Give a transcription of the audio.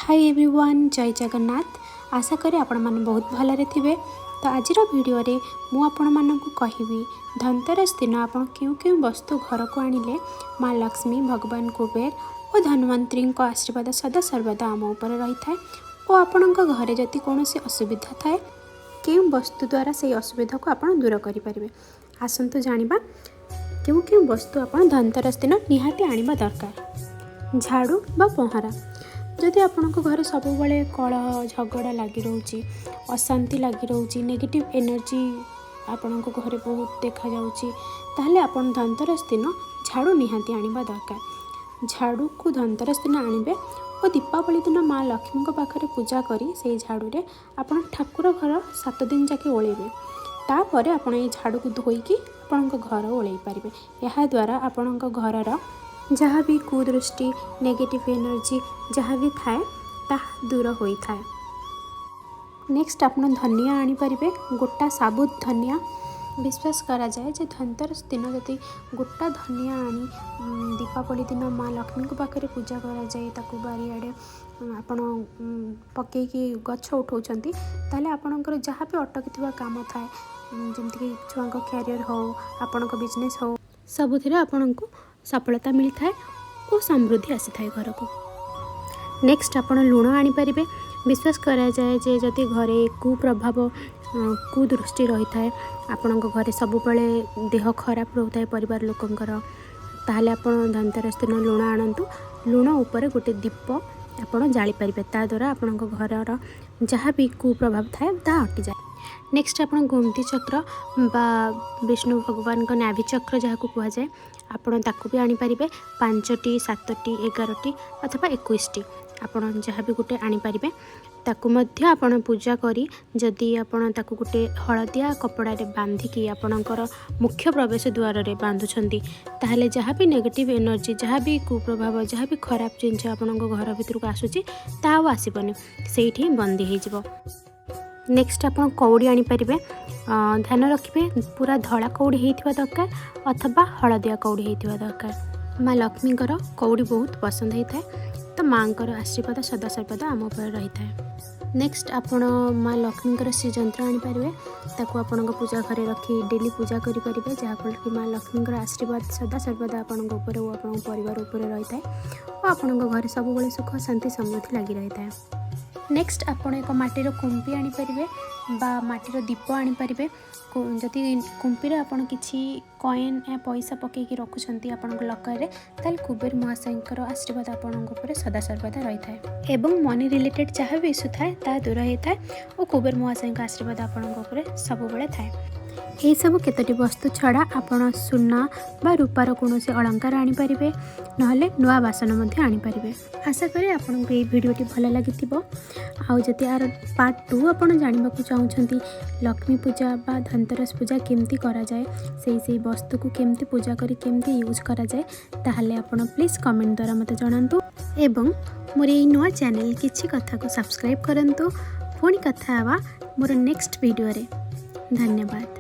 High everyone, ଜୟ ଜଗନ୍ନାଥ। ଆଶା କରେ ଆପଣମାନେ ବହୁତ ଭଲରେ ଥିବେ। ତ ଆଜିର ଭିଡ଼ିଓରେ ମୁଁ ଆପଣମାନଙ୍କୁ କହିବି, ଧନତେରସ ଦିନ ଆପଣ କେଉଁ କେଉଁ ବସ୍ତୁ ଘରକୁ ଆଣିଲେ ମା ଲକ୍ଷ୍ମୀ, ଭଗବାନ କୁବେର ଓ ଧନ୍ୱନ୍ତରୀଙ୍କ ଆଶୀର୍ବାଦ ସଦା ସର୍ବଦା ଆମ ଉପରେ ରହିଥାଏ ଓ ଆପଣଙ୍କ ଘରେ ଯଦି କୌଣସି ଅସୁବିଧା ଥାଏ, କେଉଁ ବସ୍ତୁ ଦ୍ୱାରା ସେଇ ଅସୁବିଧାକୁ ଆପଣ ଦୂର କରିପାରିବେ। ଆସନ୍ତୁ ଜାଣିବା କେଉଁ କେଉଁ ବସ୍ତୁ ଆପଣ ଧନତେରସ ଦିନ ନିହାତି ଆଣିବା ଦରକାର। ଝାଡ଼ୁ ବା ପହଁରା। ଯଦି ଆପଣଙ୍କ ଘରେ ସବୁବେଳେ କଳହ ଝଗଡ଼ା ଲାଗି ରହୁଛି, ଅଶାନ୍ତି ଲାଗି ରହୁଛି, ନେଗେଟିଭ୍ ଏନର୍ଜି ଆପଣଙ୍କ ଘରେ ବହୁତ ଦେଖାଯାଉଛି, ତାହେଲେ ଆପଣ ଧନତେରସ ଦିନ ଝାଡ଼ୁ ନିହାତି ଆଣିବା ଦରକାର। ଝାଡ଼ୁକୁ ଧନତେରସ ଦିନ ଆଣିବେ ଓ ଦୀପାବଳି ଦିନ ମା ଲକ୍ଷ୍ମୀଙ୍କ ପାଖରେ ପୂଜା କରି ସେଇ ଝାଡ଼ୁରେ ଆପଣ ଠାକୁର ଘର 7 ଦିନ ଯାକେ ଓଳେଇବେ। ତାପରେ ଆପଣ ଏଇ ଝାଡ଼ୁକୁ ଧୋଇକି ଆପଣଙ୍କ ଘର ଓଳେଇ ପାରିବେ। ଏହାଦ୍ୱାରା ଆପଣଙ୍କ ଘରର ଯାହା ବି କୁଦୃଷ୍ଟି, ନେଗେଟିଭ୍ ଏନର୍ଜି ଯାହା ବି ଥାଏ, ତାହା ଦୂର ହୋଇଥାଏ। ନେକ୍ସଟ, ଆପଣ ଧନିଆ ଆଣିପାରିବେ, ଗୋଟା ସାବୁତ ଧନିଆ। ବିଶ୍ୱାସ କରାଯାଏ ଯେ ଧନତେରସ ଦିନ ଯଦି ଗୋଟା ଧନିଆ ଆଣି ଦୀପାବଳି ଦିନ ମା ଲକ୍ଷ୍ମୀଙ୍କ ପାଖରେ ପୂଜା କରାଯାଏ, ତାକୁ ବାରିଆଡ଼େ ଆପଣ ପକେଇକି ଗଛ ଉଠାଉଛନ୍ତି, ତାହେଲେ ଆପଣଙ୍କର ଯାହା ବି ଅଟକିଥିବା କାମ ଥାଏ, ଯେମିତିକି ଛୁଆଙ୍କ କ୍ୟାରିୟର ହେଉ, ଆପଣଙ୍କ ବିଜନେସ୍ ହେଉ, ସବୁଥିରେ ଆପଣଙ୍କୁ ସଫଳତା ମିଳିଥାଏ ଓ ସମୃଦ୍ଧି ଆସିଥାଏ ଘରକୁ। ନେକ୍ସଟ, ଆପଣ ଲୁଣ ଆଣିପାରିବେ। ବିଶ୍ୱାସ କରାଯାଏ ଯେ ଯଦି ଘରେ କୁପ୍ରଭାବ, କୁଦୃଷ୍ଟି ରହିଥାଏ, ଆପଣଙ୍କ ଘରେ ସବୁବେଳେ ଦେହ ଖରାପ ରହୁଥାଏ ପରିବାର ଲୋକଙ୍କର, ତାହେଲେ ଆପଣ ଧନତେରସ ଦିନ ଲୁଣ ଆଣନ୍ତୁ। ଲୁଣ ଉପରେ ଗୋଟେ ଦୀପ ଆପଣ ଜାଳିପାରିବେ। ତା ଦ୍ୱାରା ଆପଣଙ୍କ ଘରର ଯାହା ବି କୁପ୍ରଭାବ ଥାଏ, ତାହା ହଟିଯାଏ। ନେକ୍ସଟ, ଆପଣ ଗୋମତୀ ଚକ୍ର ବା ବିଷ୍ଣୁ ଭଗବାନଙ୍କ ନାଭି ଚକ୍ର ଯାହାକୁ କୁହାଯାଏ, ଆପଣ ତାକୁ ବି ଆଣିପାରିବେ। ପାଞ୍ଚଟି, ସାତଟି, 11ଟି ଅଥବା 21ଟି, ଆପଣ ଯାହା ବି ଗୋଟେ ଆଣିପାରିବେ। ତାକୁ ମଧ୍ୟ ଆପଣ ପୂଜା କରି ଯଦି ଆପଣ ତାକୁ ଗୋଟେ ହଳଦିଆ କପଡ଼ାରେ ବାନ୍ଧିକି ଆପଣଙ୍କର ମୁଖ୍ୟ ପ୍ରବେଶ ଦ୍ୱାରରେ ବାନ୍ଧୁଛନ୍ତି, ତାହେଲେ ଯାହା ବି ନେଗେଟିଭ୍ ଏନର୍ଜି, ଯାହା ବି କୁପ୍ରଭାବ, ଯାହା ବି ଖରାପ ଜିନିଷ ଆପଣଙ୍କ ଘର ଭିତରକୁ ଆସୁଛି, ତାହା ଆଉ ଆସିବନି, ସେଇଠି ହିଁ ବନ୍ଦୀ ହେଇଯିବ। ନେକ୍ସଟ, ଆପଣ କଉଡ଼ି ଆଣିପାରିବେ। ଧ୍ୟାନ ରଖିବେ, ପୁରା ଧଳା କଉଡ଼ି ହେଇଥିବା ଦରକାର ଅଥବା ହଳଦିଆ କଉଡ଼ି ହେଇଥିବା ଦରକାର। ମା ଲକ୍ଷ୍ମୀଙ୍କର କଉଡ଼ି ବହୁତ ପସନ୍ଦ ହେଇଥାଏ, ତ ମାଆଙ୍କର ଆଶୀର୍ବାଦ ସଦା ସର୍ବଦା ଆମ ଉପରେ ରହିଥାଏ। ନେକ୍ସଟ, ଆପଣ ମା ଲକ୍ଷ୍ମୀଙ୍କର ଶ୍ରୀଯନ୍ତ୍ର ଆଣିପାରିବେ। ତାକୁ ଆପଣଙ୍କ ପୂଜା ଘରେ ରଖି ଡେଲି ପୂଜା କରିପାରିବେ, ଯାହାଫଳରେ କି ମା ଲକ୍ଷ୍ମୀଙ୍କର ଆଶୀର୍ବାଦ ସଦା ସର୍ବଦା ଆପଣଙ୍କ ଉପରେ ଓ ଆପଣଙ୍କ ପରିବାର ଉପରେ ରହିଥାଏ ଓ ଆପଣଙ୍କ ଘରେ ସବୁବେଳେ ସୁଖ, ଶାନ୍ତି, ସମୃଦ୍ଧି ଲାଗି ରହିଥାଏ। ନେକ୍ସଟ, ଆପଣ ଏକ ମାଟିର କୁମ୍ପି ଆଣିପାରିବେ ବା ମାଟିର ଦୀପ ଆଣିପାରିବେ। ଯଦି କୁମ୍ପିରେ ଆପଣ କିଛି କଏନ୍ ୟା ପଇସା ପକାଇକି ରଖୁଛନ୍ତି ଆପଣଙ୍କ ଲକରରେ, ତାହେଲେ କୁବେର ମହାଶୟଙ୍କର ଆଶୀର୍ବାଦ ଆପଣଙ୍କ ଉପରେ ସଦା ସର୍ବଦା ରହିଥାଏ ଏବଂ ମନି ରିଲେଟେଡ଼୍ ଯାହା ବି ଇସ୍ୟୁ ଥାଏ, ତାହା ଦୂର ହୋଇଥାଏ ଓ କୁବେର ମହାଶୟଙ୍କ ଆଶୀର୍ବାଦ ଆପଣଙ୍କ ଉପରେ ସବୁବେଳେ ଥାଏ। ଏହିସବୁ କେତୋଟି ବସ୍ତୁ ଛଡ଼ା ଆପଣ ସୁନା ବା ରୂପାର କୌଣସି ଅଳଙ୍କାର ଆଣିପାରିବେ, ନହେଲେ ନୂଆ ବାସନ ମଧ୍ୟ ଆଣିପାରିବେ। ଆଶା କରେ ଆପଣଙ୍କୁ ଏଇ ଭିଡ଼ିଓଟି ଭଲ ଲାଗିଥିବ। ଆଉ ଯଦି ଆର ପାର୍ଟ 2 ଆପଣ ଜାଣିବାକୁ ଚାହୁଁଛନ୍ତି, ଲକ୍ଷ୍ମୀ ପୂଜା ବା ଧନତେରସ ପୂଜା କେମିତି କରାଯାଏ, ସେଇ ସେଇ ବସ୍ତୁକୁ କେମିତି ପୂଜା କରି କେମିତି ୟୁଜ୍ କରାଯାଏ, ତାହେଲେ ଆପଣ ପ୍ଲିଜ୍ କମେଣ୍ଟ ଦ୍ୱାରା ମୋତେ ଜଣାନ୍ତୁ ଏବଂ ମୋର ଏଇ ନୂଆ ଚ୍ୟାନେଲ୍ କିଛି କଥାକୁ ସବସ୍କ୍ରାଇବ୍ କରନ୍ତୁ। ପୁଣି କଥା ହେବା ମୋର ନେକ୍ସଟ ଭିଡ଼ିଓରେ। ଧନ୍ୟବାଦ।